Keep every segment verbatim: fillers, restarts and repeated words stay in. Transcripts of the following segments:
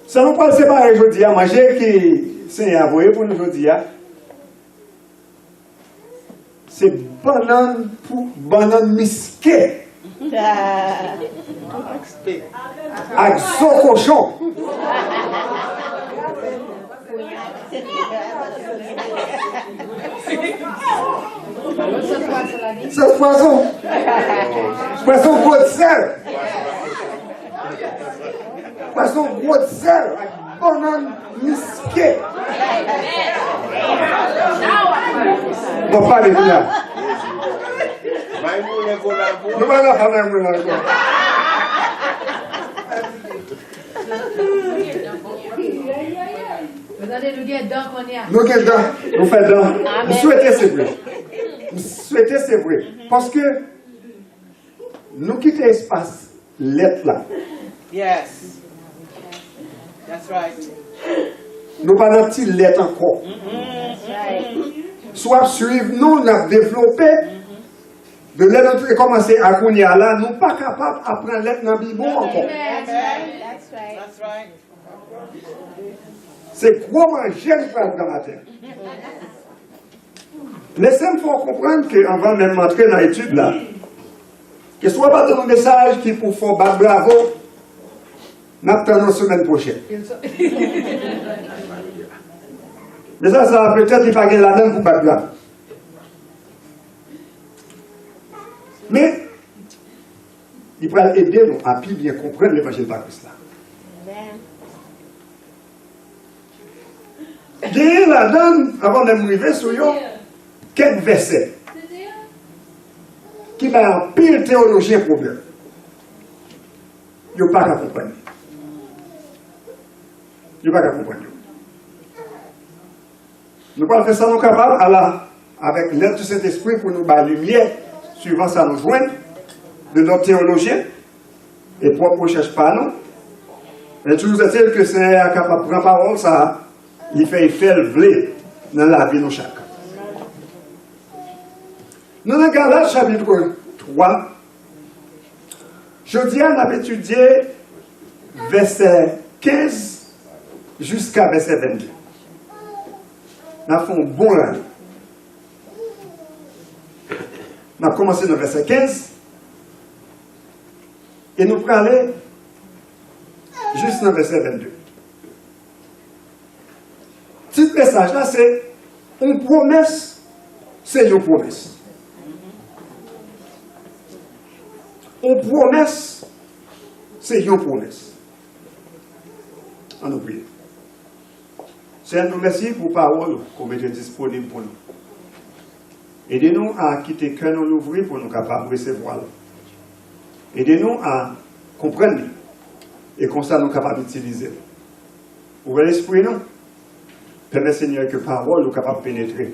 Sa nou pral separe jodi a, manje ki Senyè a voye pou nou jodi a, se bannann pou, bannann miske ak zo kochon. Sòs pwason. Pwason gwo sèl. Pwason gwo sèl ak bannann miske. Bon, pale kounye a. Nou pa nan afè May Moulen ankò. Nou gen dan, nou fè dan. M swete se vre. M swete se vre. Paske nou kite espas lèt la. Yes. That's right. Nou pa nan ti lèt ankò. Si w ap swiv nou, n ap devlope. De lè nou te kòmanse a kounye a la, nou pa kapab ap pran lèt nan bibwon ankò. That's right. Se gwo manje nou pral pran maten. Lese m fè w konprann ke anvan menm antre nan etid la, ke si w ap tann yon mesaj ki pou fè w bat bravo, n ap tann w semèn pwochèn. Mesaj sa a, petèt, li pa gen ladan l pou bat bravo. Men, li pral ede nou a pi byen konprann levanjil pa Kris la. Genyen ladan l, anvan menm m rive sou yo, kèk vèsè ki bay anpil teyolojyen pwoblèm. Yo pa ka konprann li. Yo pa ka konprann yo. Nou pral fè sa nou kapab, ala, avèk lèd di Sentespri pou nou bay limyè, swivan sa nou jwenn de lòt teyolojyen e pwòp rechèch pa nou. Men toujou ètil ke Senyè a kapab pran pawòl sa a, li fè efè l vle nan lavi nou chak. Nou nan Galat chapit twa. Jodi a, n ap etidye vèsè kenz jiska vèsè vennde. N ap fè yon bon rale. N ap kòmanse nan vèsè kenz e nou prale jis nan vèsè vennde. Tit mesaj la se, yon pwomès se yon pwomès. Yon pwomès se yon pwomès. Ann nou priye. Senyè, nou mèsi pou pawòl ou ke w mete disponib pou nou. Ede nou a kite kè nou louvri pou nou kapab resevwa l. Ede nou a konprann li. E konsa nou kapab itilize l. Ouvè lespri nou. Pèmèt, Senyè, ke pawòl ou kapab penetre.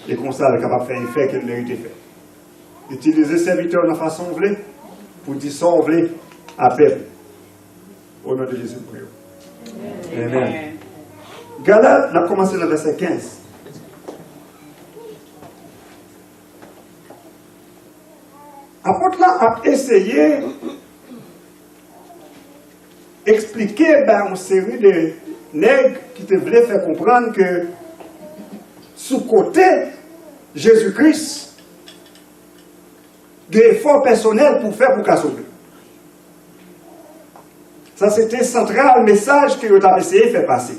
E konsa, l kapab fè efè ke l merite fè. Itilize sèvitè w nan fason w vle, pou di sa w vle a pèp ou. O non de Jezi, nou priye w. Amèn. Galat, n ap kòmanse nan vèsè kenz. Apot la ap eseye eksplike bay yon seri de nèg ki te vle fè konprann ke sou kote Jezi Kris, gen efò pèsonèl pou w fè pou w ka sove. Sa se te santral mesaj ke yo t ap eseye fè pase.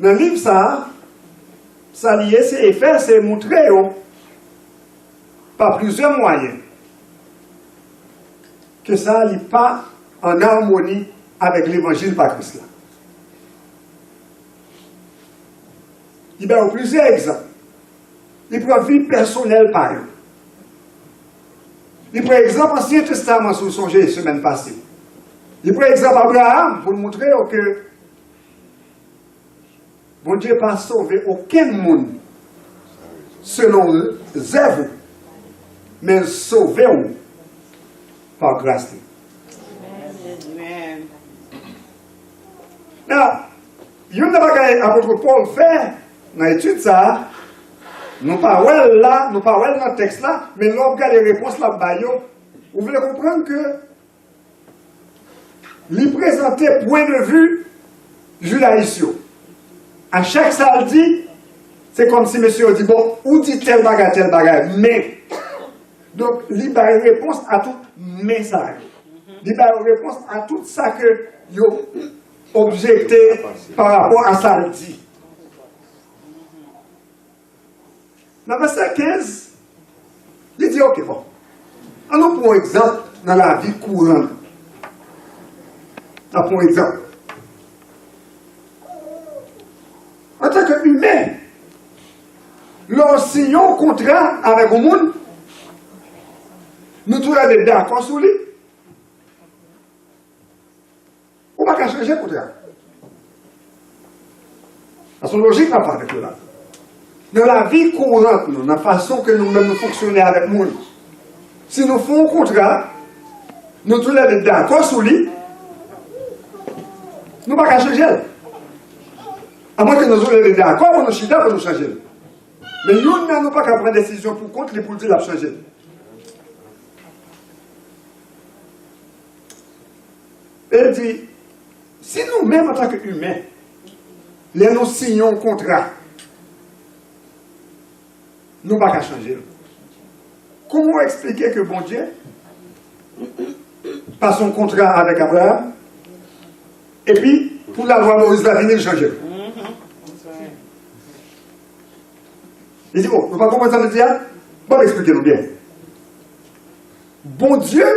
Nan liv sa a, sa li eseye fè, se moutre yo pa plizyè mwayen ke sa li pa an amoni avèk levanjil pa Kris la. Li ba yo plizyè egzanp. Li pran vi pèsonèl pa yo. Li pran egzanp Ansyen Testaman, si w sonje, semèn pase. Li pran egzanp Abraram pou l moutre yo ke Bondye pa sove okenn moun selon zèv ou, men l sove w pa gras li. Amèn. Now, youn nan bagay apot Pòl fè nan etid sa a, nou pa wè l la, nou pa wè l nan tèks la, men lè w ap gade repons l ap bay yo, ou vle konprann ke Li prezante pwen de vi jidayis yo. A chak sa l di, se kòmsi mesye yo di, bon, ou di tèl bagay, tèl bagay, men. Donk, li bay repons a tout men sa yo. Li bay repons a tout sa ke yo objekte pa rapò a sa l di. Nan vèsè kenz, li di, oke, bon, ann nou pran yon egzanp nan lavi kouran nou. N ap pran yon egzanp. Antanke imen, lè w siyen yon kontra avèk yon moun, nou toulède dakò sou li. Ou pa ka chanje kontra. Paske lojik n ap fè avèk yo la. Nan lavi kourant nou, nan fason ke nou menm nou fonksyone avèk moun, si nou fè yon kontra, nou toulède dakò sou li, nou pa ka chanje l. Amwen ke nou toulède dakò pou nou chita pou nou chanje l. Men youn nan nou pa ka pran desizyon pou kont li pou l di l ap chanje l. E l di, si nou menm antanke imen, lè nou siyen yon kontra, nou pa ka chanje l. Kòman w eksplike ke Bondye pase yon kontra avèk Abraram, epi pou lalwa Moyiz la vini, l chanje l? Li di, oh, nou pa konprann sa m di a? Bon, m eksplike nou byen. Bondye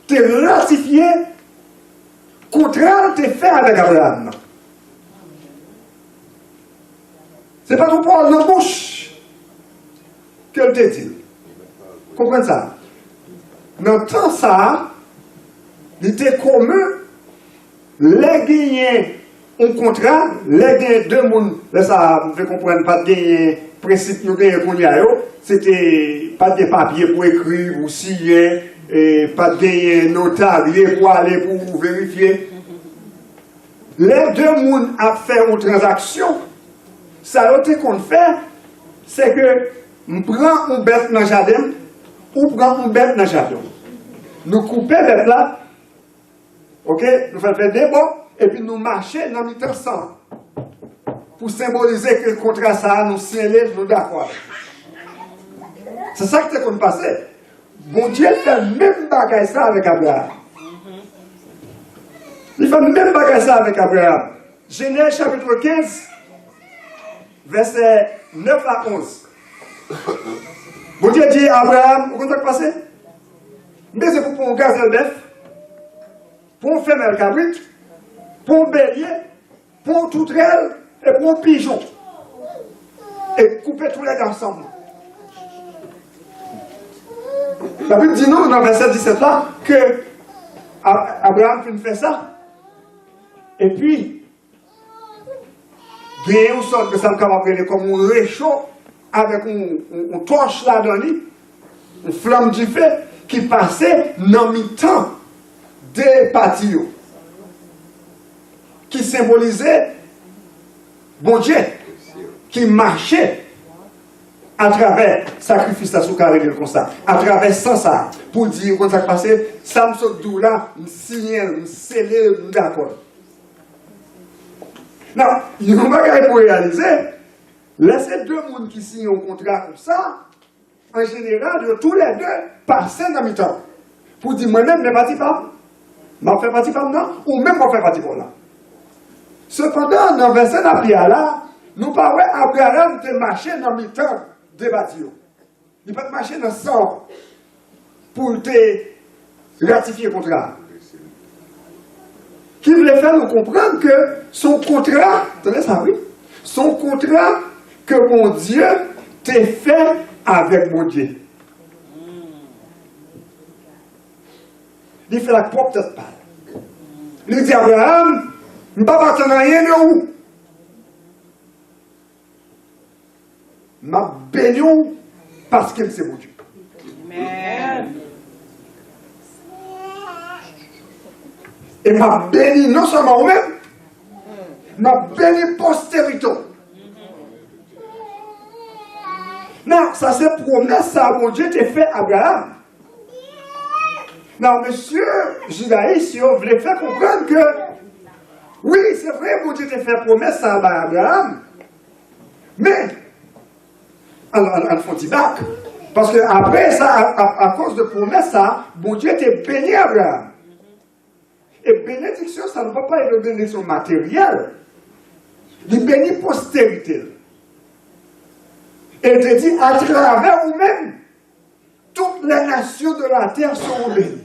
te ratifye kontra l te fè avèk Abraram nan. Se pa t yon pawòl nan bouch ke l te di l. Konprann sa. Nan tan sa a, li te komen, lè genyen yon kontra, lè genyen de moun, lè sa a, m vle konprann, pa t genyen prensip nou genyen kounye a yo, se te, pa t gen papye pou ekri, pou siyen, e pa t genyen notarye pou ale, pou verifye. Lè de moun ap fè yon tranzaksyon, sa yo te konn fè, se ke m pran yon bèt nan jaden m, ou pran yon bèt nan jaden w. Nou koupe bèt la, oke, nou fè l fè de bò, epi nou mache nan mitan san an pou senbolize ke kontra sa a nou sele l, nou dakò avè l. Se sa k te konn pase. Bondye fè menm bagay sa avèk Abraram. Li fè menm bagay sa avèk Abraram. Jenèz chapit kenz, vèsè nèf a onz. Bondye di Abraram, ou konn sa k pase? M bezwen pou pran yon gazèl bèf, pran yon femèl kabrit, pran yon belye, pran yon toutrèl e pran yon pijon. E koupe toulède ansanm. Labib di nou nan vèsè disèt la ke A-, Abraram fin fè sa. Epi, genyen yon sòt de sa m kapab rele kòm yon recho avèk yon, yon, yon tòch ladan li, yon flanm dife ki pase nan mitan de pati yo, ki senbolize Bondye ki mache atravè sakrifis la, si w ka rele l konsa, atravè san sa a, pou di, ou konn sa k pase, sa m sot di w la, m siyen l, m sele l, m dakò. Nan, yon bagay pou reyalize, lè se de moun ki siyen yon kontra konsa, an jeneral, yo toulède pase nan mitan pou di, mwen menm, men pati pa m. M ap fè pati pa m nan, ou menm w ap fè pati pa w la. Sepandan, nan vèsè n ap li a la, nou pa wè Abraram te mache nan mitan de pati yo. Li pa t mache nan san pou l te ratifye kontra a. Ki vle fè nou konprann ke se yon kontra, tande sa wi, se yon kontra ke Bondye te fè avèk Bondye. Li fè l ak pwòp tèt pa l. Li di Abraram, m p ap atann anyen de ou. M ap beni w paske m se Bondye. Amèn. E m ap beni non sèlman ou menm, m ap beni posterite w. Nan, sa se pwomès sa Bondye te fè Abraram. Nan mesye jidayis yo vle fè konprann ke, wi, se vre, Bondye te fè pwomès sa a bay Abraram, men, ann, ann, ann fè yon ti bak. Paske apre sa, a, a, akoz de pwomès sa a, Bondye te beni Abraram. E benediksyon sa, nou pa pale de benediksyon materyèl. Li beni posterite l. E l te di, atravè ou menm, toutes les nations de la terre seront bénies.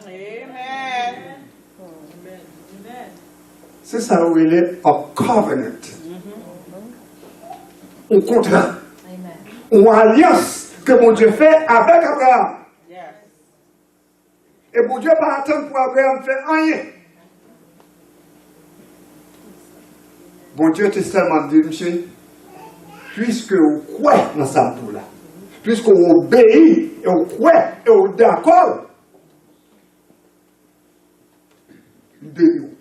Amen. Se sa yo rele a covenant. Yon kontra. Yon alyans ke Bondye fè avèk Abraram. Yes. E Bondye pa atann pou Abraram fè anyen. Bondye te sèlman di misye, piske ou kwè nan sa m di w la, piske ou obeyi, e ou kwè, e ou dakò, m beni w.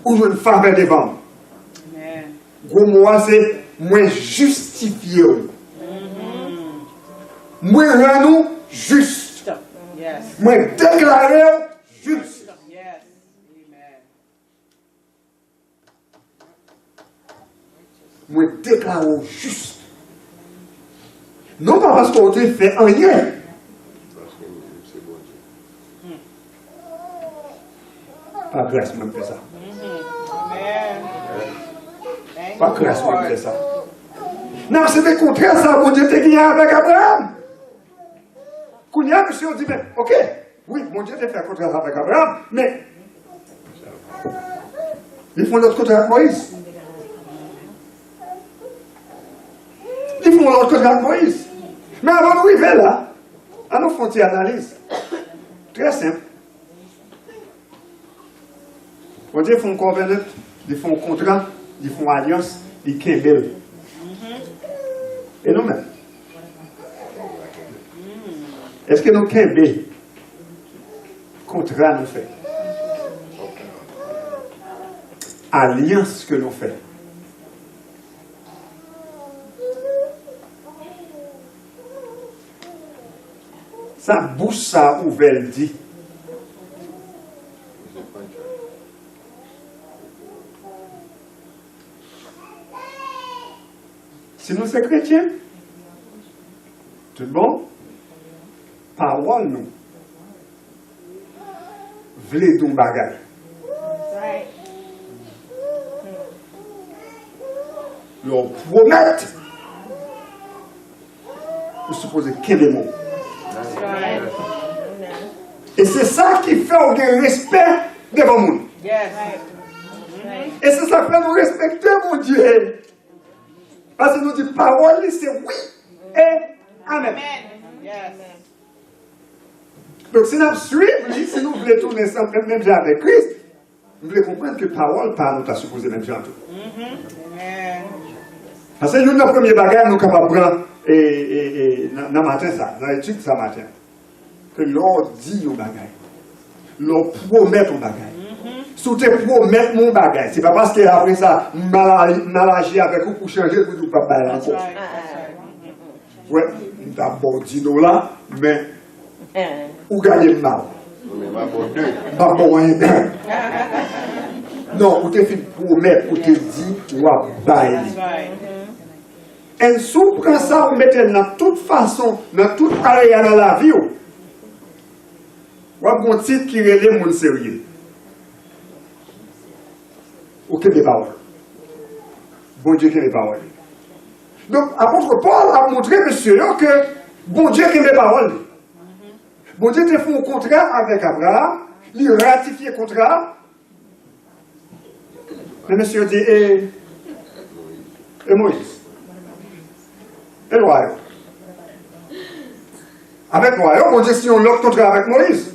Ou jwenn favè devan m. Amen. Gwo mo a se, mwen jistifye w. Mwen rann ou jis. Yes. Mwen deklare w jis. Yes. Amen. Mwen deklare w jis. Non pa paske w te fè anyen. Pa gras mwen fè sa. Pa gras mwen fè sa. Nan se te kontrè sa Bondye te genyen avèk Abraram. Kounye a, misye yo di, men, oke, wi, Bondye te fè kontra avèk Abraram, men li fè yon lòt kontra ak Moyiz. Li fè yon lòt kontra ak Moyiz. Men avan nou rive la, ann nou fè yon ti analiz. Trè senp. Bondye fè yon covenant, li fè yon kontra, li fè yon alyans, li kenbe l. E nou menm? Èske nou kenbe kontra nou fè? Alyans ke nou fè? Sa bouch sa ouvè l di. Si nou se kretyen, tout bon, pawòl nou vle di yon bagay. Lè w pwomèt, ou sipoze kenbe mo. E se sa ki fè w gen respè devan moun. Yes. E se sa k fè nou respekte Bondye. Paske nou di pawòl li se wi e amèn. Amèn. Yes. Donk, si n ap swiv li, si nou vle tounen san menm, menm jan avèk Kris, m vle konprann ke pawòl pa nou ta sipoze menm jan tou. Paske youn nan premye bagay nou kapab pran e, e, e, nan, nan maten sa, nan etid sa maten, ke lè w di yon bagay, lè w pwomèt yon bagay, si w te pwomèt mwen yon bagay, se pa paske apre sa, m al, m al aji avèk ou pou chanje l pou di w p ap bay l ankò. Wè, m t ap ba w dino la, men ou gade m mal. M ap ba w anyen. Non, ou te fin pwomèt, ou te di w ap bay li. And si w pran sa, ou mete l nan tout fason, nan tout area nan lavi w, w ap gen yon tit ki rele moun serye. Ou kenbe pawòl. Bondye kenbe pawòl li. Donk, apot Pòl ap montre mesye yo ke Bondye kenbe pawòl li. Bondye te fè yon kontra avèk Abraram, li ratifye kontra a. Men mesye yo di, e, e Moyiz? E lwa yo? Avèk lwa yo, Bondye siyen yon lòt kontra avèk Moyiz,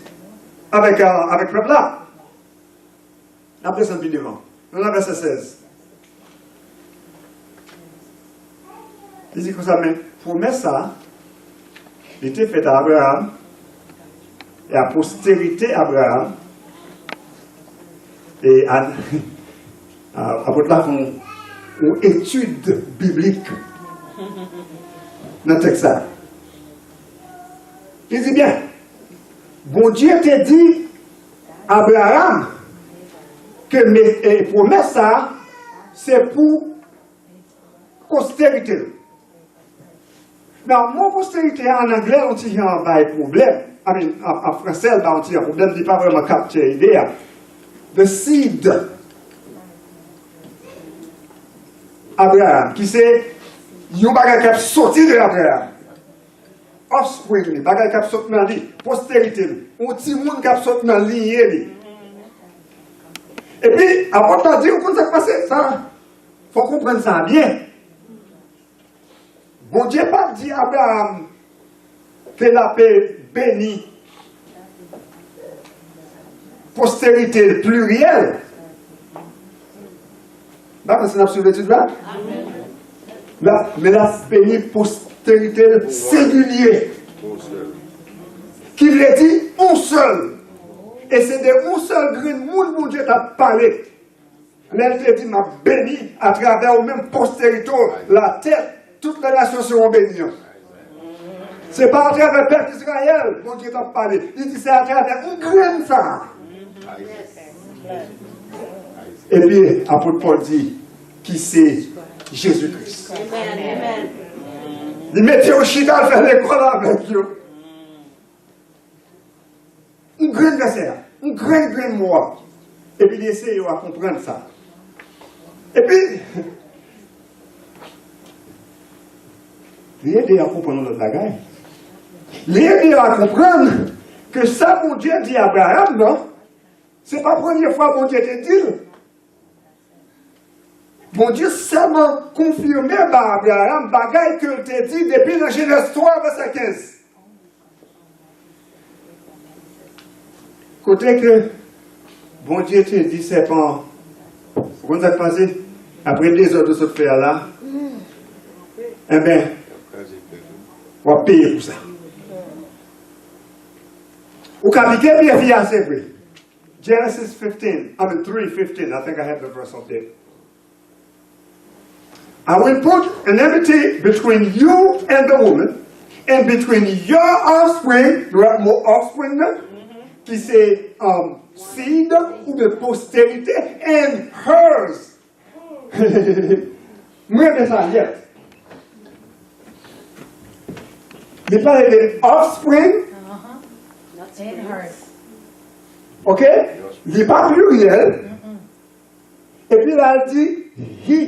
avèk, euh, avèk pèp la. N ap desann pi devan. Nou nan vèsè sèz. Li di konsa, men pwomès sa a, li te fèt a Abraram, e a posterite Abraram, e a, a, apot la fè yon, yon etid biblik nan tèks sa. Li di byen, Bondye te di Abraram ke me- e pwomès sa a se pou posterite l. Nan mo posterite a, an anglè, yon ti jan bay pwoblèm. I mean, an, an fransè, l bay yon ti jan pwoblèm, li pa vrèman kapte ide a. The seed. Abraham, ki se yon bagay k ap soti de Abraham. Offspring li, bagay k ap sot nan li, posterite li, yon timoun k ap sot nan linye li. Epi, apot la di, ou konn sa k pase? Sa, fò w konprann sa byen. Bondye pa t di Abraham ke l ape beni posterite l pliryèl. M pa konn si n ap swiv etid la. L ap, men l ap beni posterite l sengilye. Ki vle di yon sèl. E se de yon sèl grenn moun Bondye t ap pale. Lè l te di, "M ap beni atravè ou menm posterite w, latè, toutes les nations seront bénies." Se pa atravè pèp Izrayèl Bondye t ap pale. Li di, "Se atravè yon grenn sa a." Epi, apot Pòl di, "Ki se Jezi Kris." Li mete yo chita, l fè lekòl avèk yo. Yon grenn vèsè a, yon grenn, grenn mo a. Epi li eseye yo a konprann sa. Epi, li ede yo a konprann yon lòt bagay. Li ede yo a konprann ke sa Bondye di Abraham nan, se pa premye fwa Bondye te di l. Bondye sèlman konfime ba Abraham bagay ke l te di depi nan Jenèz twa, vèsè kenz. Kote ke Bondye te di sèpan an, ou konn sa k pase? Apre dezòd ou sot fè a la, enben, w ap peye pou sa. Ou ka pike pye fi a, se vre. Genesis fifteen, I mean, three fifteen. I think I have the verse up there. "I will put an enmity between you and the woman, and between your offspring," nou wè mo offspring nan, ki se, um, seed, oubyen posterite, "and hers." M renmen sa nèt. Li pale de offspring. Ok? Li pa pliryèl. Epi la, l di, "He."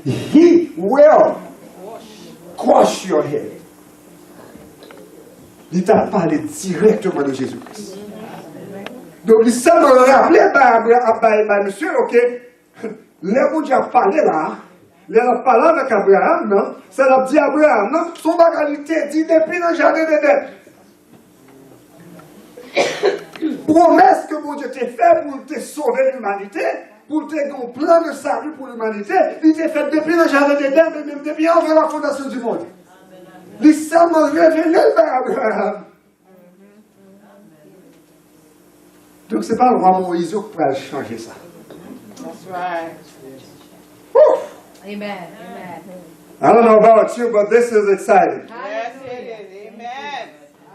He will crush your head. Li t ap pale dirèkteman de Jezi Kris. Donk, li sèlman raple bay, bay, bay mesye yo ke lè Bondye ap pale la, lè l ap pale avèk Abraham nan, sa l ap di Abraham nan, se yon bagay li te di depi nan jaden Edenn. Pwomès ke Bondye te fè pou l te sove limanite, pou l te gen yon plan de sali pou limanite, li te fèt depi nan jaden Edenn, e menm depi anvan la fondasyon di mond. Li sèlman revele l bay Abraham. Donk, se pa lwa Moyiz yo k pral chanje sa. That's right. Woo! Amen. Amen. I don't know about you, but this is exciting. Yes, it is. Amen.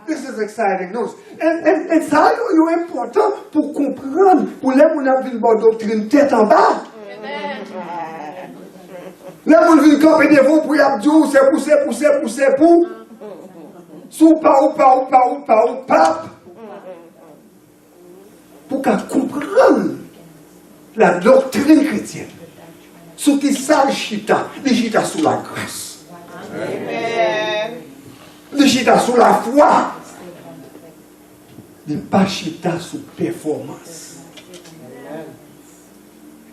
This is exciting news. And, and, and sa yo, yo enpòtan pou konprann, pou lè moun ap vin ba w doktrin tèt anba. Amen. Lè moun vin kanpe devan w pou y ap di w, "Se pou, se pou, se pou, se pou." Si w pa, ou pa, ou pa, ou pa, ou p ap. Pou w ka konprann la doktrin kretyèn. Sou ki sa l chita? Li chita sou lagras. Amen. Li chita sou lafwa. Li pa chita sou pèfòmans.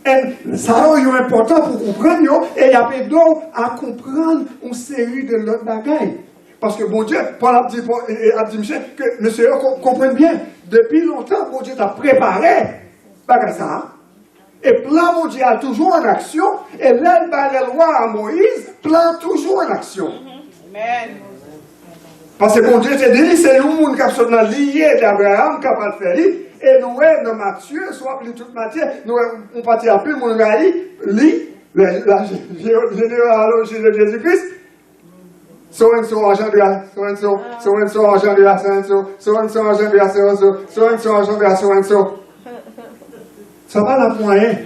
And sa yo, yo enpòtan pou konprann yo, e y ap ede w a konprann yon seri de lòt bagay. Paske Bondye, Pòl ap di, Pòl, e, e, ap di misye, ke mesye yo ko- konprann byen. Depi lontan, Bondye t ap prepare bagay sa a. E plan Bondye a toujou an aksyon. E lè l bay lèlwa a Moyiz, plan an toujou an aksyon. Amen. Paske Bondye te di li, se yon moun k ap sot nan linye d Abraham k ap al fè li. E nou wè nan Matye, si w ap li tout Matye, nou wè yon pati anpil moun rayi li, la, la, jenealoji de Jezi Kris. So and so anjandre a so and so, so and so anjandre a so and so, so and so anjandre a so and so, so and so anjandre a so and so. Sa pa la pou anyen.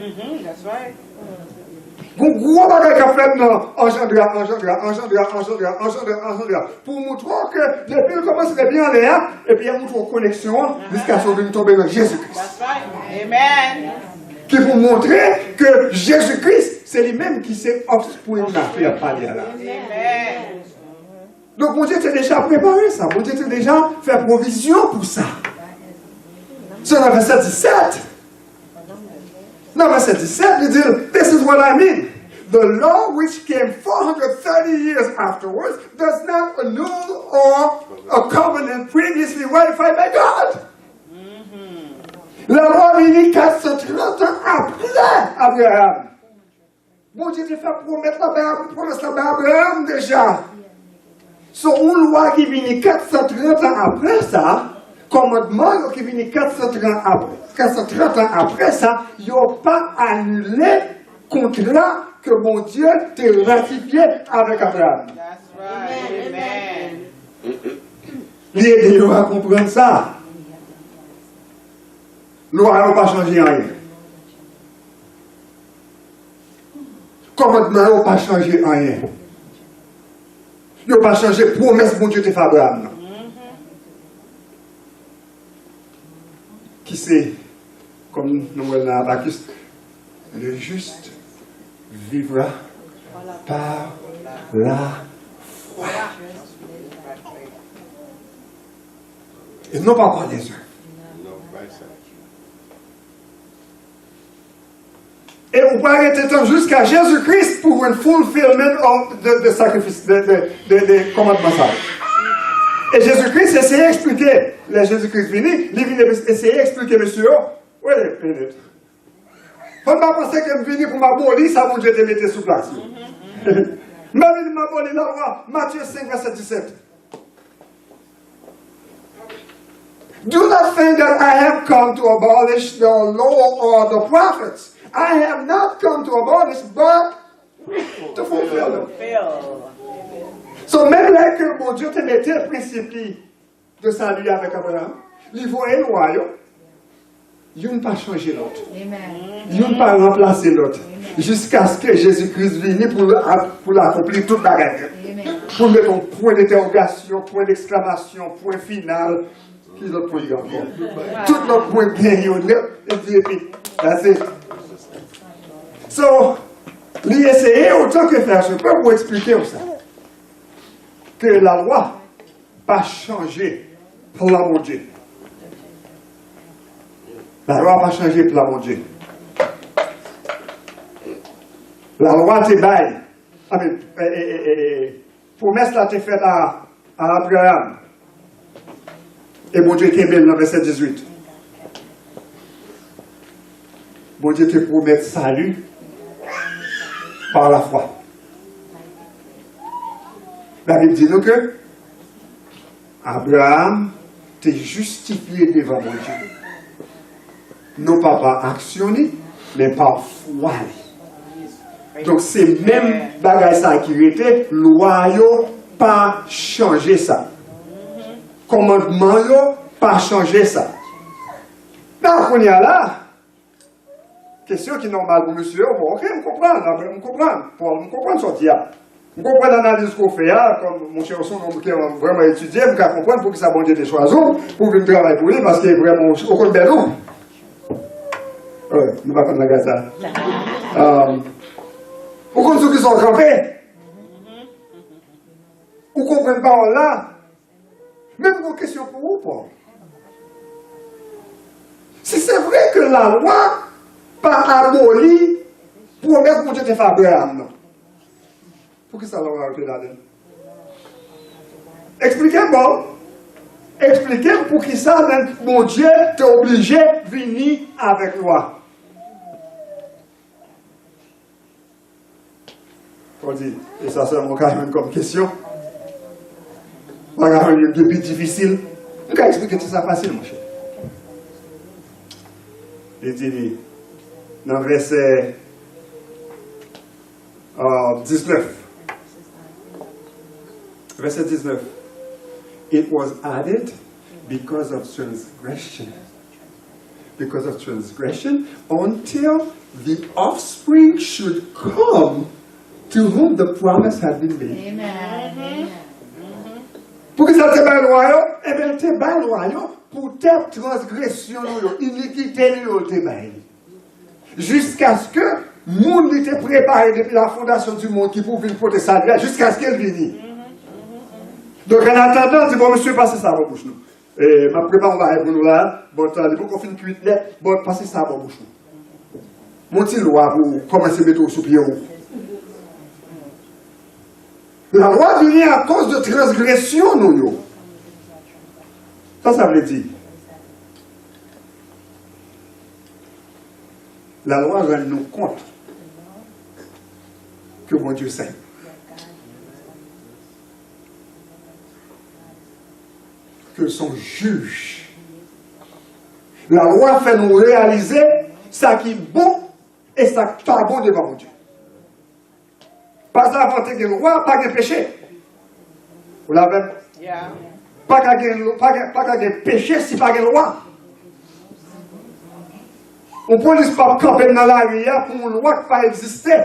Gon gwo bagay k ap fèt nan anjandre a, anjandre a, anjandre a, anjandre a, anjandre a, anjandre a, pou montre w ke depi l kòmanse depi anlè a, epi y ap montre w koneksyon an jiskaske w vin tonbe nan Jezi Kris. Ki pou montre ke Jezi Kris, se li menm ki se offspring la ke y ap pale a la. Donk, Bondye te deja prepare sa. Bondye te deja fè pwovizyon pou sa. Se nan vèsè disèt. Nan vèsè disèt, li di, "This is what I mean. The law which came four hundred thirty years afterwards does not annul or a covenant previously ratified by God." Lalwa vini kat san trant an apre Abraham. Bondye te fè pwomès la bay, pwomès la bay Abraham deja. So, yon lwa ki vini kat san trant an apre sa, kòmandman yo ki vini kat san trant apre, kat san trant an apre sa, yo pa anile kontra ke Bondye te ratifye avèk Abraham. Li ede yo a konprann sa. Lwa yo pa chanje anyen. Kòmandman yo pa chanje anyen. Yo pa chanje pwomès Bondye te fè Abraham nan. Ki se, kòm nou wè nan Abakis, le juste vivra par la foi. Et non pas par les œuvres. E ou pa rete tann jiska Jezi Kris pou jwenn fulfillment of the, the sacrifice, de, de, de, de kòmandman sa yo. E Jezi Kris eseye eksplike, lè Jezi Kris vini, li vin eseye eksplike mesye yo, wait a minute. Fò n pa panse ke m vini pou m aboli sa Bondye te mete sou plas yo. M pa vini pou m aboli lalwa, Matye senk, vèsè disèt. Do not think that I have come to abolish the law or the prophets. I have not come to abolish, but to fulfill them. So, menm lè ke Bondye te mete prensip li de sali avèk Abraham, li voye lwa yo, youn pa chanje lòt. Youn pa ranplase lòt. Jiskaske Jezi Kris vini pou l ap-, pou l akonpli tout bagay. Pou l mete yon pwen dentèwogasyon, pwen deksklamasyon, pwen final. Ki lòt pwen li gen ankò? Tout lòt pwen gen yo nèt, epi, epi, that's it. So, li eseye otan ke fè se pe pou eksplike w sa. Ke lalwa pa chanje plan Bondye. Lalwa pa chanje plan Bondye. Lalwa te bay, I mean, e, e, e, e, e, pwomès la te fèt a, a Abraham. E Bondye kenbe l nan vèsè dizuit. Bondye te pwomèt sali pa lafwa. Labib di nou ke Abraham te jistifye devan Bondye, non pa pa aksyon li, men pa fwa li. Donk, se menm bagay sa a ki rete, lwa yo pa chanje sa. Kòmandman yo pa chanje sa. Nan kounye a la, kesyon ki nòmal pou mesye yo, bon, ok, m konprann, apre m konprann, Pòl, m konprann sa w di a. M konprann analiz ke w fè a, kòm monchè, w se yon nonm ke m vrèman etidye, m ka konprann poukisa Bondye te chwazi w pou w vin travay pou li, paske vrèman, w konn bèl ou. Wi, nou pa konn langaj sa. Um, ou konn sou kisa w kanpe. Ou konprann pawòl la. Men m gen yon kesyon pou ou, Pòl. Si se vre ke lalwa pa aboli pwomès Bondye te fè Abraham nan, poukisa lalwa rete ladan l? Eksplike m, Pòl. Eksplike m poukisa menm Bondye te oblije vini avèk lwa. Ou di, e sa sèlman w ka jwenn kòm kesyon? Ou pa ka jwenn youn ki pi difisil? M ka eksplike ti sa fasil, monchè. Li di li, nan vèsè, euh, diznèf, Vèsè diznèf. It was added because of transgression. Because of transgression, until the offspring should come to whom the promise had been made. Amen. Poukisa l te bay lwa yo? Ebyen, l te bay lwa yo poutèt transgresyon nou yo, inikite nou yo, l te bay li. Jiskaske moun li te prepare depi la fondasyon di mond ki pou vin pote sali a, jiskaske l vini. Donk, an atandan, di, bon, mesye, pase sa bò bouch nou. E, m ap prepare yon bagay pou nou la, bon, tan, li poko fin kwit nèt, bon, pase sa bò bouch nou. Yon ti lwa pou kòmanse mete w sou pye w. Lalwa vini akoz de transgresyon nou yo. Sa sa vle di? Lalwa rann nou kont ke Bondye sen, ke l se yon jij. Lalwa fè nou reyalize sa ki bon e sa k pa bon devan Bondye. Paske avan te gen lwa, pa gen peche. Ou la avè m? Yeah. Pa ka gen, pa gen, pa ka gen peche si pa gen lwa. Yon polis p ap kanpe m nan lari a pou yon lwa k pa egziste.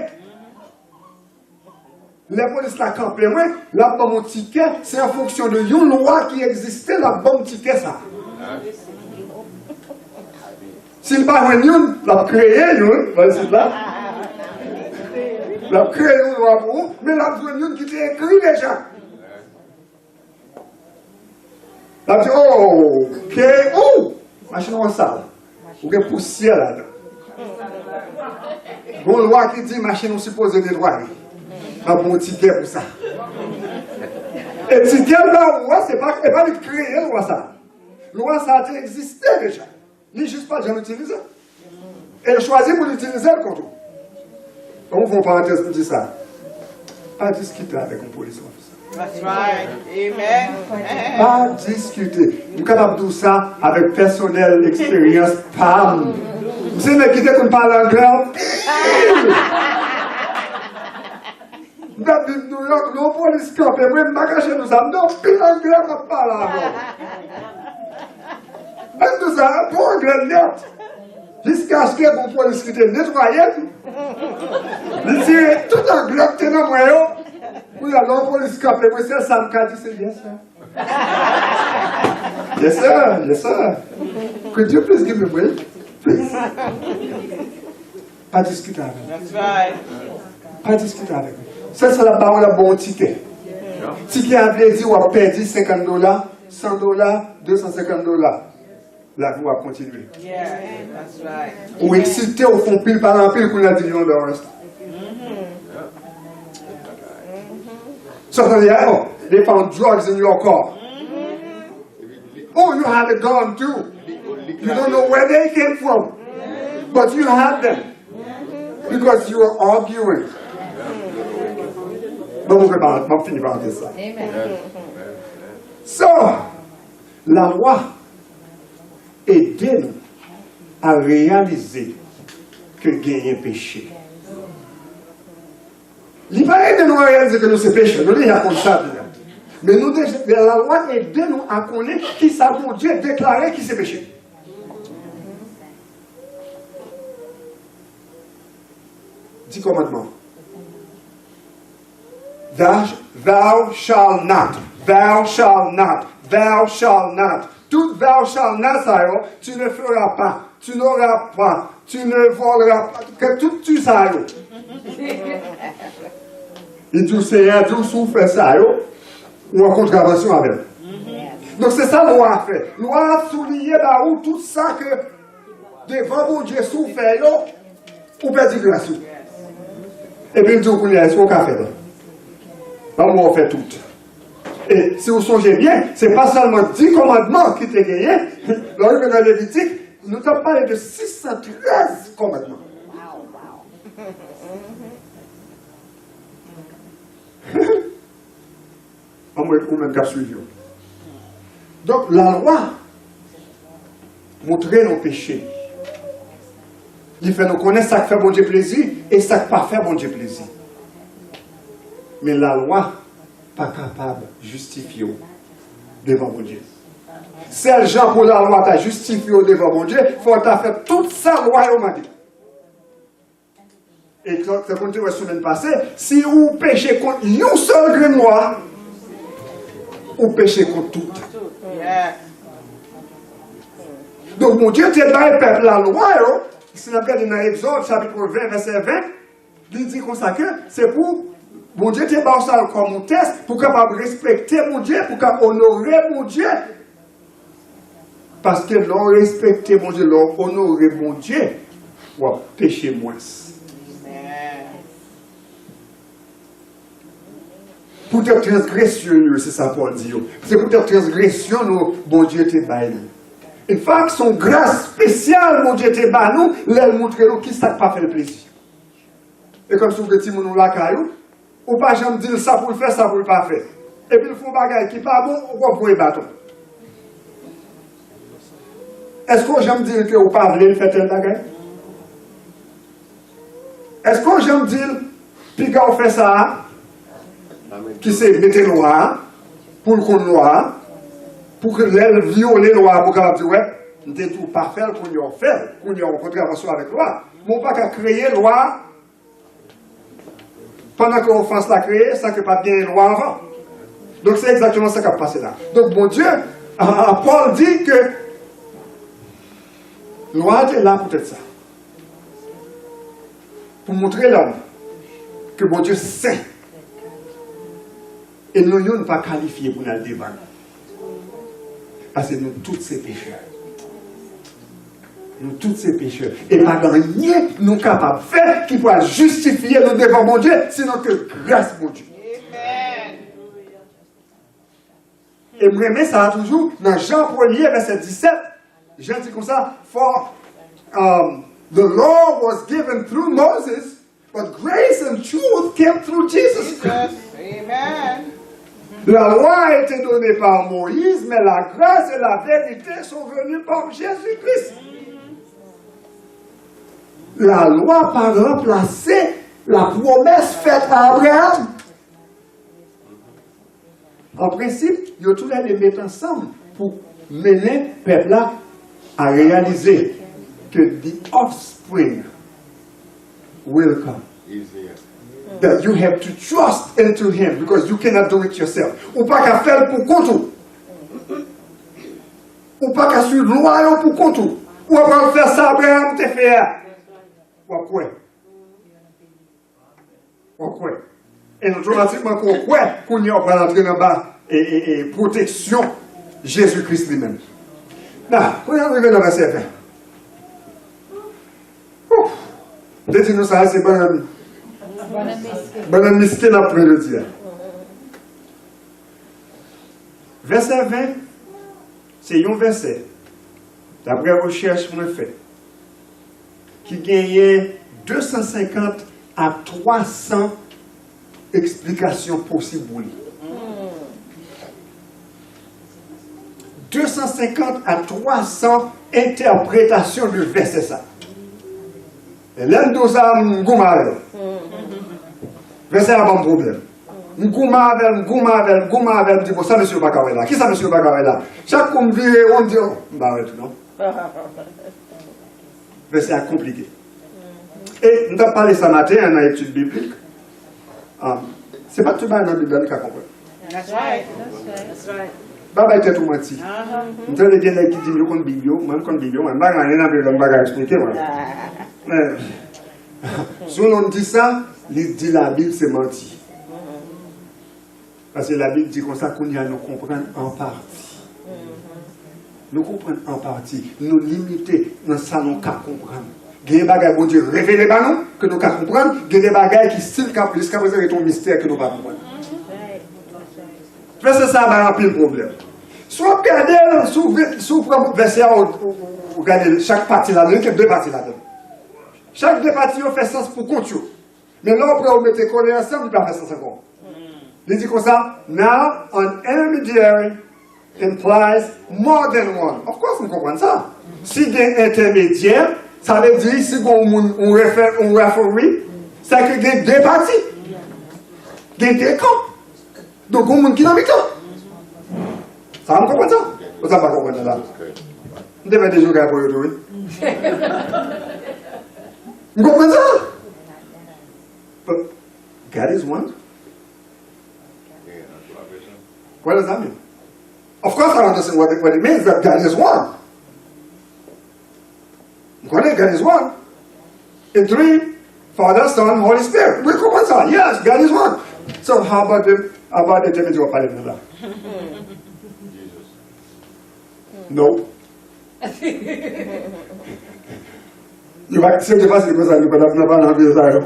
Lè polis la kanpe mwen, l ap ban m yon tikè, se an fonksyon de yon lwa ki egziste, l ap ban m tikè sa. Si l pa jwenn youn, l ap kreye youn, bò isit la. L ap kreye yon lwa pou ou, men l ap jwenn youn ki te ekri deja. L ap di, oh, ok, ou, machin ou an sal. Ou gen pousyè ladan. Gon lwa ki di machin ou sipoze netwaye. L ap ba w tikè pou sa. E tikè l ba ou a, se pa, e pa li k kreye lwa sa. Lwa sa te egziste deja. Li jis pa t janm itilize. E l chwazi pou l itilize l kont ou. Bon, m fè yon parantèz pou di sa. Pa diskite avèk yon polis officer. That's right. Amen. Pa diskite. M kapab di w sa avèk pèsonèl eksperyans pa m. M se nèg ki te konn pale anglè anpil. M t ap viv Nouyòk, lè yon polis kanpe mwen, m pa kache nou sa, m gen anpil anglè m ap pale avè w. Ann di sa, bon anglè nèt. Jiskaske gon polis ki te netwaye m, li tire tout anglè k te nan mwen yo. Kounye a, lè yon polis kanpe mwen, sèl sa m ka di, se, "Yes, sir." "Yes, sir. Yes, sir. Could you please give me break? Please." Pa diskite avè l. That's right. Pa diskite avè l. Sèl sa l ap ba ou, l ap ba w yon tikè. Tikè a vle di w ap pèdi senkant dola, san dola, de san senkant dola. Lavi w ap kontinye. Yeah, that's right. Ou eksite, ou fè yon pil pale anpil, kounye a di yon dola. Sa w tande a, oh, they found drugs in your car. Oh, you had a gun too. You don't know where they came from, but you had them because you were arguing. Bon, mwen pa, mwen fini parantèz sa. So, lalwa ede nou a reyalize ke genyen peche. Li pa ede nou a reyalize ke nou se pechè. Nou deja konn sa deja. Men nou deja, lalwa ede nou a konnen kisa Bondye deklare ki se peche. Di kòmandman. Thou, thou shall not, thou shall not, thou shall not. Tout thou shall not sa yo, tu ne feras pas, tu n'auras pas, tu ne voleras pas, ke tout tu sa yo. Li di w, Seyè di w, si w fè sa yo, ou an kontravansyon avè m. Donk, se sa lwa a fè. Lwa a souliye ba ou tout sa ke devan Bondye, si w fè yo, ou pèdi gras ou. Epi l di w kounye a, èske w ka fè l? Ban m wè w fè tout. E si w sonje byen, se pa sèlman dis kòmandman ki te genyen. Lè w rive nan Levitik, nou t ap pale de sis san trèz kòmandman. Ban m wè ou menm k ap swiv yo. Donk, lalwa montre nou peche. Li fè nou konnen sa k fè Bondye plezi e sa k pa fè Bondye plezi. Men lalwa pa kapab jistifye w devan Bondye. Sèl jan pou lalwa ta jistifye w devan Bondye, fò w ta fè tout sa lwa yo mande. E tankou nou te wè semèn pase, si ou peche kont yon sèl grenn lwa, ou peche kont tout. Donk, Bondye te bay pèp la lwa yo, si n ap gade nan Egzòd, chapit ven, vèsè ven, li di konsa ke se pou Bondye te ba w sa yo kòm yon tès, pou w kapab respekte Bondye, pou w ka onore Bondye. Paske lè w respekte Bondye, lè w onore Bondye, w ap peche mwens. Poutèt transgresyon yo, se sa Pòl di yo. Se poutèt transgresyon nou, Bondye te bay li. Enfak, se yon gras espesyal Bondye te ba nou, lè l montre nou ki sa k pa fè l plezi. E kòmsi w gen timoun ou lakay ou, ou pa janm di l sa pou l fè, sa pou l pa fè. Epi l fè yon bagay ki pa bon, ou pran yon baton. Èske w janm di l ke ou pa vle l fè tèl bagay? Èske w janm di l, piga w fè sa a, ki se mete lwa a, pou l konn lwa a, pou ke lè l vyole lwa a, pou w kapab di, wè, m te di w pa fè l, kounye a w fè l, kounye a w an kontravansyon avèk lwa a. Men w pa ka kreye lwa a pandan ke ofans la kreye, san ke pa t genyen lwa anvan. Donk, se egzakteman sa k ap pase la. Donk, Bondye, a, a, Pòl di ke lwa a te la poutèt sa. Pou montre lòm ke Bondye sen. E nou youn pa kalifye pou n al devan l. Paske nou tout se pechè. Nou tout se pechè. E pa gen anyen nou kapab fè ki pral jistifye nou devan Bondye, sinon ke gras Bondye. E m renmen sa a toujou, nan Jan premye, vèsè disèt, Jan di konsa, for, um, the law was given through Moses, but grace and truth came through Jesus Christ. Lalwa a été donnée par Moïse, mais la grâce et la vérité sont venues par Jésus-Christ. Lalwa pa ranplase lapwomès fèt a Abraham. An prensip, yo toulède met ansanm pou mennen pèp la a reyalize ke the offspring will come. That you have to trust into him because you cannot do it yourself. Ou pa ka fè l pou kont ou. Ou pa ka swiv lwa yo pou kont ou. Ou ap al fè sa Abraham te fè a. W ap kwè. W ap kwè. E otomatikman ke w kwè, kounye a w pral antre nan ba e, e, e, pwoteksyon Jezi Kris li menm. Nan, kounye a nou rive nan vèsè ven. Ouf! M te di nou sa, se bannann, bannann miske n ap pran jodi a. Vèsè ven, se yon vèsè, daprè rechèch mwen fè, ki genyen de san senkant a twa san eksplikasyon posib pou li. De san senkant a twa san entèpretasyon de vèsè sa. E lè m di w sa, m goumen avè l. Vèsè a ban m pwoblèm. M goumen avè l, m goumen avè l, m goumen avè l, m di, bon, sa mesye yo pa ka wè la? Kisa mesye yo pa ka wè la? Chak kou m vire won, m di, oh, m pa wè tou non. Vèsè a konplike. E m t ap pale sa maten an nan etid biblik. Ah, se pa tout bagay nan Bib la nou ka konprann. That's right. That's right. Pa bay tèt ou manti. M tande gen nèg ki di m yo konn Bib yo, mwen m konn Bib yo, mwen m pa gen anyen nan Bib la, m pa ka eksplike mwen. Men, si yon nonm di sa, li di Labib se manti. Paske Labib di konsa, kounye a nou konprann an pati. Nou konprann an pati. Nou limite nan sa nou ka konprann. Gen de bagay Bondye revele ba nou, ke nou ka konprann. Gen de bagay ki still ka, jiskaprezan, rete yon mistè ke nou pa konprann. Vèsè sa a bay anpil pwoblèm. Si w ap gade l, si w vle, si w pran vèsè a, ou, ou, ou, ou gade chak pati ladan, li gen de pati ladan. Chak de pati yo fè sans pou kont yo. Men lè w pran yo mete kole ansanm, li pa fè sans ankò. Li di konsa, now an intermediary implies more than one. Of course, m konprann sa. Si gen entèmedyè, sa vle di si gen yon moun, yon refè, yon referee, sa ke gen de pati. Gen de kan. Donk, gon moun ki nan mitan. Sa m konprann sa? Ou sa pa konprann sa? M te fè de jou kay pou yo tou, wi. M konprann sa? But God is one. What does that mean? Of course, I understand what it, what it means that God is one. M konnen God is one. In three, Father, Son, Holy Spirit. Mwen konprann sa. Yes, God is one. So how about the, about the Trinity w ap pale de la? No. Yo pa, se te fasil konsa, nou pa t ap nan pale anpil sa yo.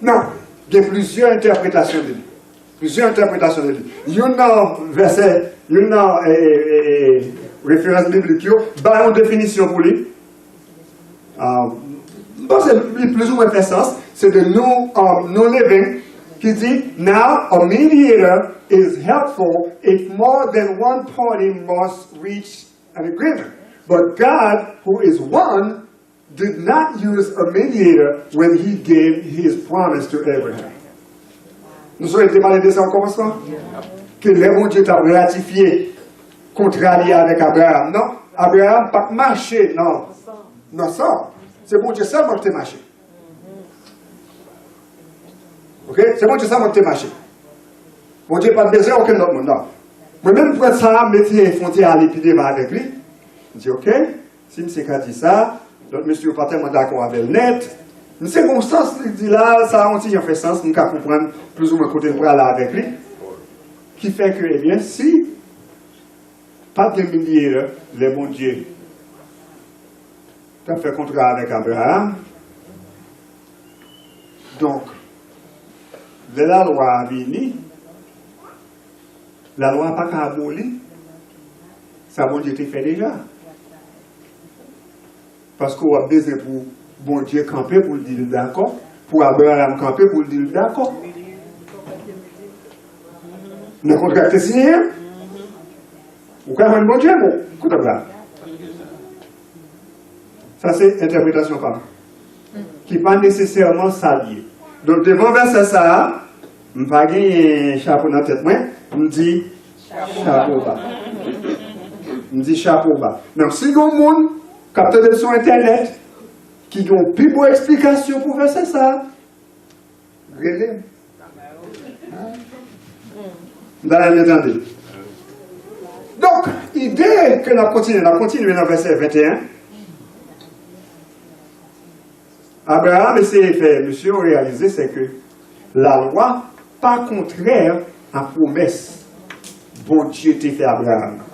Non, gen plizyè entèpretasyon de li. Plizyè entèpretasyon de li. Youn nan vèsè, youn nan, e, e, e, e, referans biblik yo bay yon definisyon pou li. Ah, m panse li plizoumwen fè sans. Se de New, um, New Living ki di, "Now a mediator is helpful if more than one party must reach an agreement. But God, who is one, did not use a mediator when he gave his promise to Abraham." Nou sonje te pale de sa o kòmansman? Ke lè Bondye t ap ratifye kontra li avèk Abraham, non? Abraham pa t mache nan, nan sa. Se Bondye sèlman ki te mache. Ok? Se Bondye sèlman ki te mache. Bondye pa t bezwen okenn lòt moun, non. Mwen menm, m pran sa a, m retire fwontyè a li pi devan avèk li. M di, ok, si misye ka di sa, lòt mesye yo pa tèlman dakò avè l nèt. M se gon sans li di la, sa a yon ti jan fè sans, m ka konprann plizoumwen kote l prale avèk li. Ki fè ke, ebyen, si pa t gen mediator, lè Bondye t ap fè kontra avèk Abraham. Donk, lè lalwa a vini, lalwa a pa ka aboli sa Bondye te fè deja. Paske w ap bezwen pou Bondye kanpe pou l di l dakò, pou Abraham kanpe pou l di l dakò. Nan kontra k te siyen an, ou ka jwenn Bondye, bon, kote Abraham? Sa se entèpretasyon pa m, ki pa nesesèman sa l ye. Donk, devan vèsè sa a, m pa genyen chapo nan tèt mwen, m di chapo ba. M di chapo ba. Donk, si gen yon moun k ap tande sou entènèt, ki gen yon pi bon eksplikasyon pou vèsè sa a, rele m. M ta renmen tande. Donk, ide ke n ap kontinye, n ap kontinye nan vèsè venteyen. Abraham eseye fè mesye yo reyalize, se ke lalwa pa kontrè a pwomès Bondye te fè Abraham nan.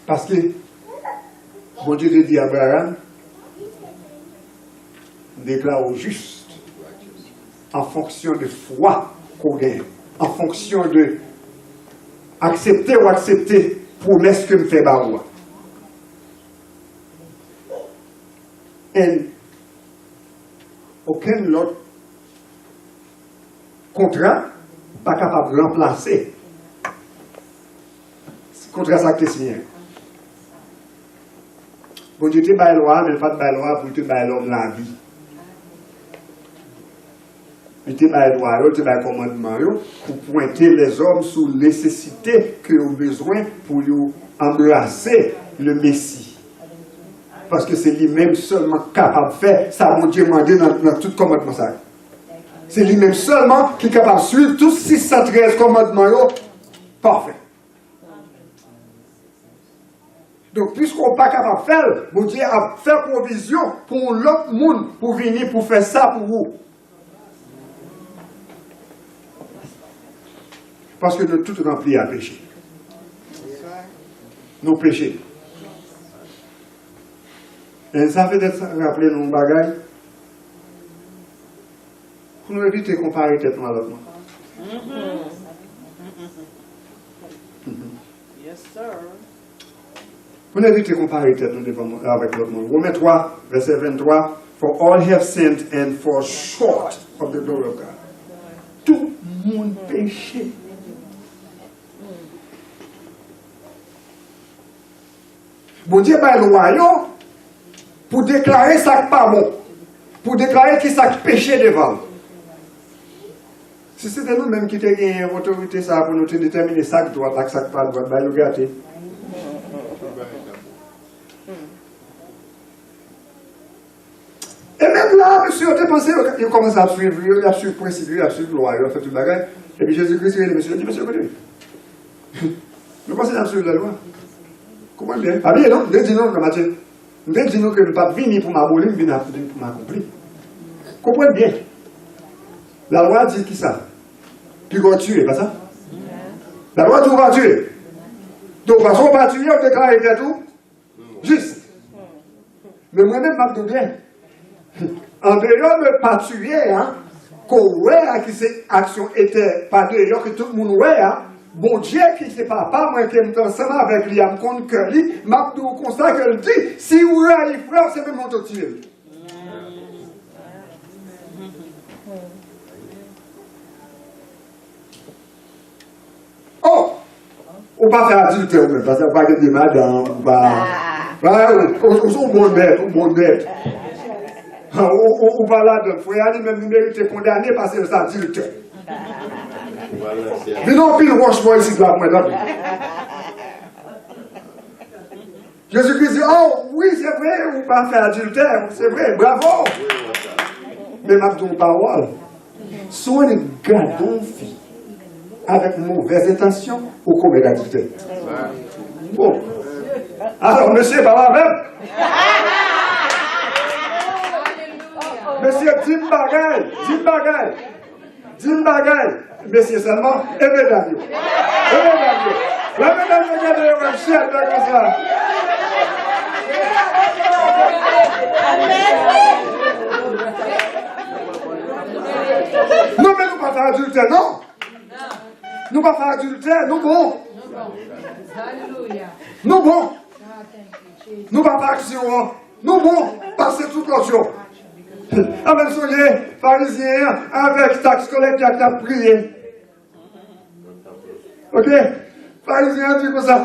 Paske Bondye te di Abraham, "M deklare w jis an fonksyon de fwa ke w genyen, an fonksyon de aksepte ou aksepte pwomès ke m fè ba ou a." And okenn lòt kontra pa kapab ranplase kontra sa k te siyen. Bondye te bay lwa a, men l pa t bay lwa a pou l te bay lòm lavi. Li te bay lwa yo, li te bay kòmandman yo pou pwente lèzòm sou nesesite ke yo bezwen pou yo anbrase le Mesi. Paske se li menm sèlman k kapab fè sa Bondye mande nan, nan tout kòmandman sa yo. Se li menm sèlman ki kapab swiv tout sis san trèz kòmandman yo pafè. Donk, piske w pa kapab fè l, Bondye ap fè pwovizyon pou yon lòt moun pou vini pou fè sa pou ou. Paske nou tout ranpli a peche. Nou peche. E sa petèt sa raple nou yon bagay. Pou nou evite konpare tèt nou a lòt moun. Pou nou evite konpare tèt nou devan moun, avèk lòt moun. Women twa, vèsè venntwa, "For all have sinned and fall short of the glory of God." Tout moun peche. Bondye bay lwa yo pou deklare sa k pa bon, pou deklare ki sa k peche devan l. Si se te nou menm ki te genyen otorite sa a pou nou te detèmine sa k dwat ak sa k pa dwat, bay nou gate. E menm la, mesye yo te panse yo, yo kòmanse ap swiv yo, y ap swiv prensip yo, y ap swiv lwa yo, y ap fè tout bagay. Epi Jezi Kris rele mesye yo, di, "Mesye, kote nou? Nou panse n ap swiv lalwa?" Konprann byen. Pa bliye non, m te di nou, nan Matye, m te di nou ke m p ap vini pou m aboli, m vin ap, vin pou m akonpli. Konprann byen. Lalwa di ki sa? Pigwa tiye, pa sa? Lalwa di ou pa tiye. Donk, paske ou pa tiye, ou deklare tèt ou jis. Men mwen menm, m ap di w byen. Andeyò de pa tiye a, ke w wè a, ki se aksyon etè pa deyò, ke tout moun wè a, Bondye ki se papa mwen, ke m te ansanm avèk li a, m konn kè li, m ap di w konsa ke l di, si w rayi frè w, se menm jan w te tiye l. Oh! Ou pa fè adiltè ou menm, paske ou pa gen de madanm, ou pa. Ah. Ou, ou, ou bon nèt, ou bon nèt. Ou, ou, ou pa ladan. Frè a li menm li merite kondane paske l se adiltè. Vin anpil wòch bò isit la pou mwen, tanpri. Jezikri di, oh, wi, se vre, ou pa fè adiltè, se vre, bravo. Men m ap di w yon pawòl. Si w annik gade yon fi avèk movèz entansyon, ou komèt adiltè. Bon. Alò, mesye, pale avè m. Mesye, di m bagay, di m bagay. Di m bagay, mesye sèlman, e medam yo. E medam yo. Lè medam yo gade yo, yo chèt konsa. Non, men nou pa fè adiltè, non. Nou pa fè adiltè, nou bon. Nou bon. Nou pa fè aksyon an. Nou bon, pase tout lòt yo. Anben sonje, Farizyen an avèk taks kolèktè a k t ap priye. Ok? Farizyen an di konsa,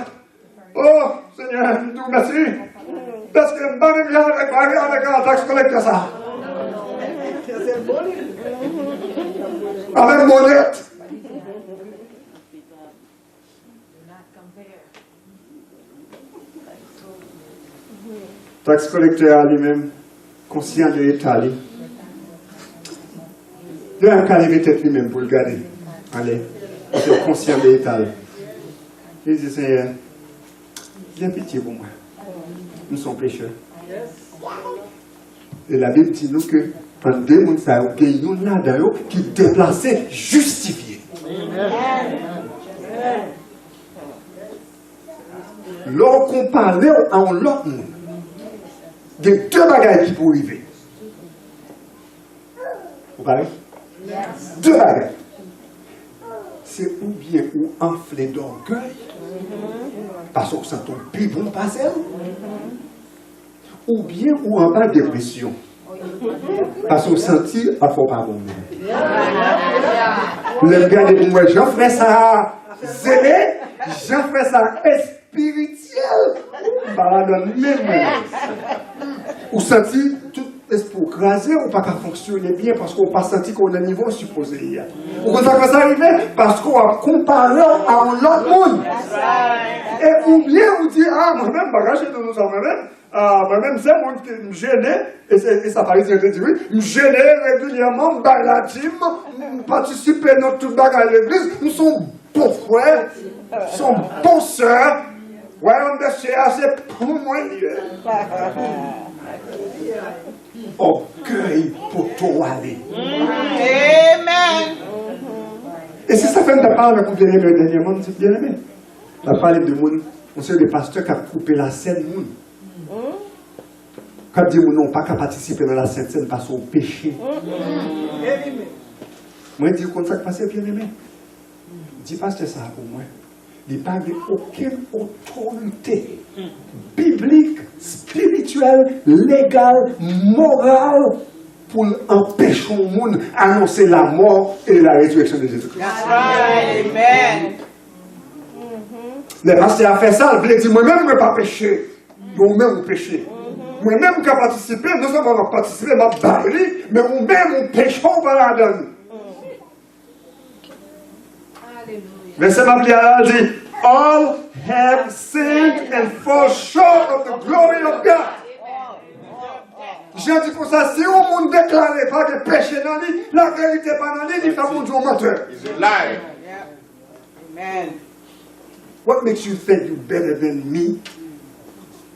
"Oh, Senyè, m di w mèsi, paske m pa menm jan avèk, avèk, avèk taks kolèktè sa a. Avèk m onèt." Taks kolèktè a li menm, konsyan de eta li. Li menm ka leve tèt li menm pou l gade anlè. Paske l konsyan de eta l. Li di, "Senyè, gen pitye pou mwen. M se yon pechè." E Labib di nou ke ant de moun sa yo, gen youn ladan yo ki deplase, jistifye. Lè w konpare w a yon lòt moun, gen de bagay ki pou rive. Ou pare? De bagay. Se oubyen ou anfle dògèy, paske w santi w pi bon pase l, oubyen ou anba depresyon, paske w santi afè w pa bon menm. Lè m gade pou m wè jan frè sa a zele, jan frè sa a espirityèl, m pa ladan l menm mwen. Ou santi tout lespri w kraze, ou pa ka fonksyone byen paske w pa santi ke w nan nivo w sipoze ye a. Ou konn sa k fè sa rive? Paske w ap konpare w a yon lòt moun. E oubyen ou di, "Ah, mwen menm, m pa ka chita konsa mwen menm. Ah, mwen menm, se moun ki m jene," e se, e sa Farizyen te di, wi, "M jene regilyèman, m bay ladim, m patisipe nan tout bagay legliz, m se yon bon frè, m se yon bon sè. Wayòm dè syèl a se pou mwen li ye." Ògèy pote w ale. Amen. E se sa fè m t ap pale avèk yon byeneme dènyèman, m di, "Byeneme, m t ap pale de moun, yon seri de pastè k ap koupe lasèn moun. K ap di moun nan, ou pa ka patisipe nan lasent sèn paske w peche." Mwen di, ou konn sa k pase, byeneme? Di pastè sa a pou mwen. Li pa gen okenn otorite biblik, espirityèl, legal, moral pou l anpeche yon moun anonse la mort et la résurrection de Jésus-Christ. Amen. Lè pastè a fè sa, l vle di mwen menm mwen pa peche. Men ou menm ou peche. Mwen menm m ka patisipe, non sèlman m ap patisipe, m ap bay li, men ou menm ou peche, ou pa ladan l. Vèsè m ap li a la, l di, "All have sinned and fall short of the glory of God." Jan di konsa, si yon moun deklare pa gen peche nan li, laverite pa nan li, li fè Bondye yon mantè. It's a lie. Amen. What makes you think you better than me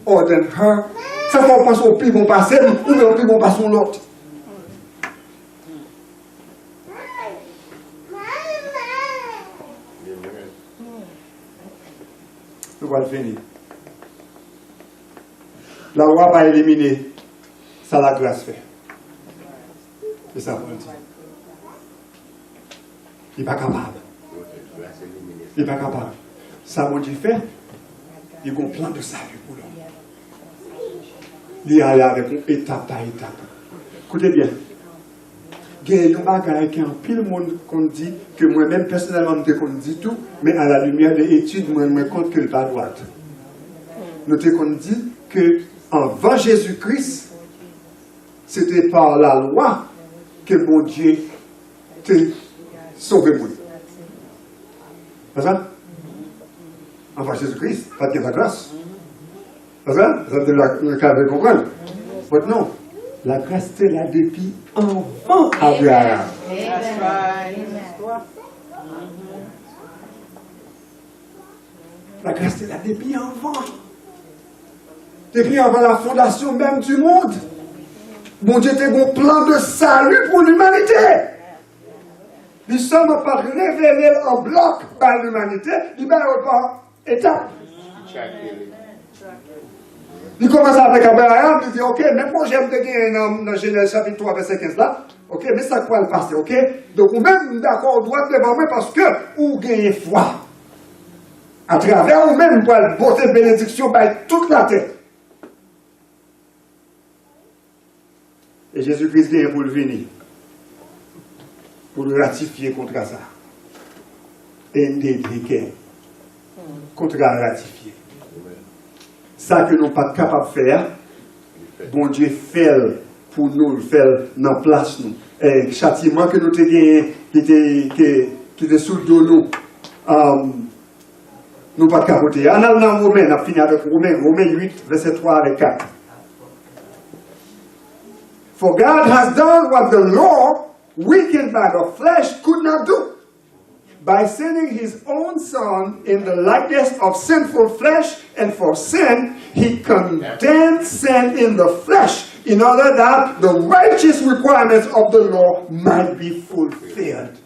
or than her? Sa fè w panse w pi bon pase m, oubyen w pi bon pase yon lòt? Nou pral fini. Lalwa pa elimine sa lagras fè. Se sa Pòl di. Li pa kapab. Li pa kapab. Sa Bondye fè, li gon plan de sali pou lòm. Li ale avèk nou etap pa etap. Koute byen. Gen yon bagay ke anpil moun konn di, ke mwen menm pèsonèlman m te konn di tou, men à la lumière de etid, mwen rann mwen kont ke l pa dwat. Nou te konn di ke anvan Jezi Kris, se te pa lalwa ke Bondye te sove moun. Pa sa? Anvan Jezi Kris, pa t gen lagras. Pa sa? Sa te la, nou ka vle konprann. But non, lagras te la depi anvan Abraram. That's right. Lagras te la depi anvan. Depi anvan la fondation même du monde. Bondye te gon plan de salut pour l'humanité. Li sèlman pa t revele l an blòk bay limanite, li bay yo pa etap. Li kòmanse avèk Abraram, li di, "Ok, men pwojè m te genyen nan, nan Jenèz chapit twa, vèsè kenz la, ok, men sa k pral pase, ok? Donk, ou menm, m dakò, ou dwat devan mwen paske ou genyen fwa. Atravè ou menm, m pral pote benediksyon bay tout latè." E Jezi Kris genyen pou l vini, pou l ratifye kontra sa. Ended he came. Kontra a ratifye. Sa ke nou pa t kapab fè a, Bondye fè l pou nou, l fè l nan plas nou. E chatiman ke nou te genyen, ki te, ke, ki te sou do nou, um, nou pa t ka pote. Ann al nan Women, n ap fini avèk Women, Women uit, vèsè twa avèk kat. For God has done what the law, weakened by the flesh, could not do. By sending his own Son in the likeness of sinful flesh, and for sin, he condemned sin in the flesh, in order that the righteous requirements of the law might be fulfilled.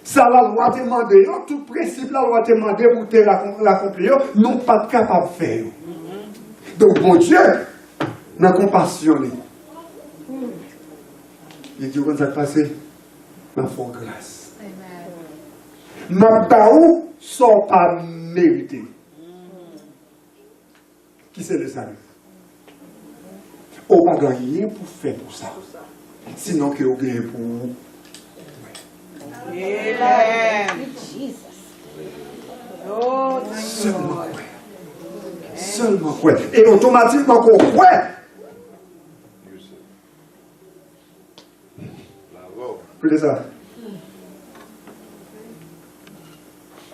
Sa lalwa te mande yo, tout prensip lalwa te mande pou te lakon-, lakonpli yo, nou pa t kapab fè yo. Donk, Bondye, nan konpasyon li, li di, "Ou konn sa k pase? M ap fè w gras. M ap ba ou sa w pa merite." Ki se le sali. Ou pa gen anyen pou fè pou sa. Sinon ke ou genyen pou ou. Amen. Sèlman kwè. Sèlman kwè. E otomatikman ke w kwè, Koute sa.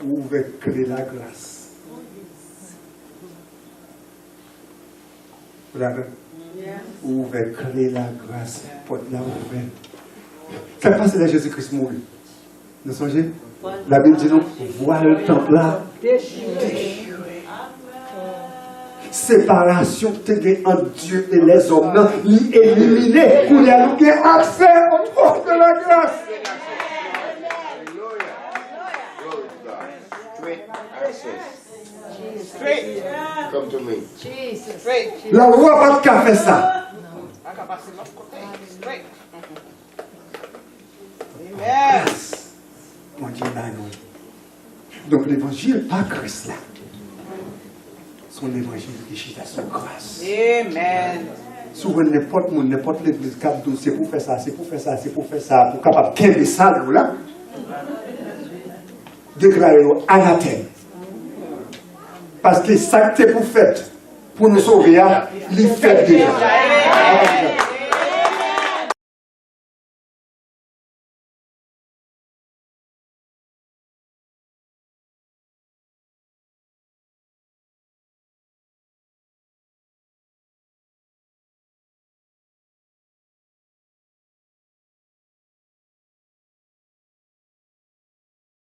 Ou ouvè kle lagras. Ou dakò? Ou ouvè kle lagras. Pòt la ouvè. Sa k pase lè Jezi Kris mouri? Nou sonje? Labib di nou, vwal tanp la dechire. Separasyon ki te gen ant Dye e lèzòm nan, li elimine. Kounye a, nou gen aksè o twòn de la gras. Straight access. Straight. Come to me. Straight. Lalwa pa t ka fè sa. Pa ka pase lòt kote. Straight. Amen. Gras Bondye ba nou. Donk, levanjil pa Kris la, se yon levanjil ki chita sou gras. Amen. Si w jwenn nenpòt moun, nenpòt legliz k ap di w, "Se pou fè sa, se pou fè sa, se pou fè sa," pou w kapab kenbe sali w la, deklare yo anatèm. Paske sa k te pou fèt pou nou sove a, li fèt deja.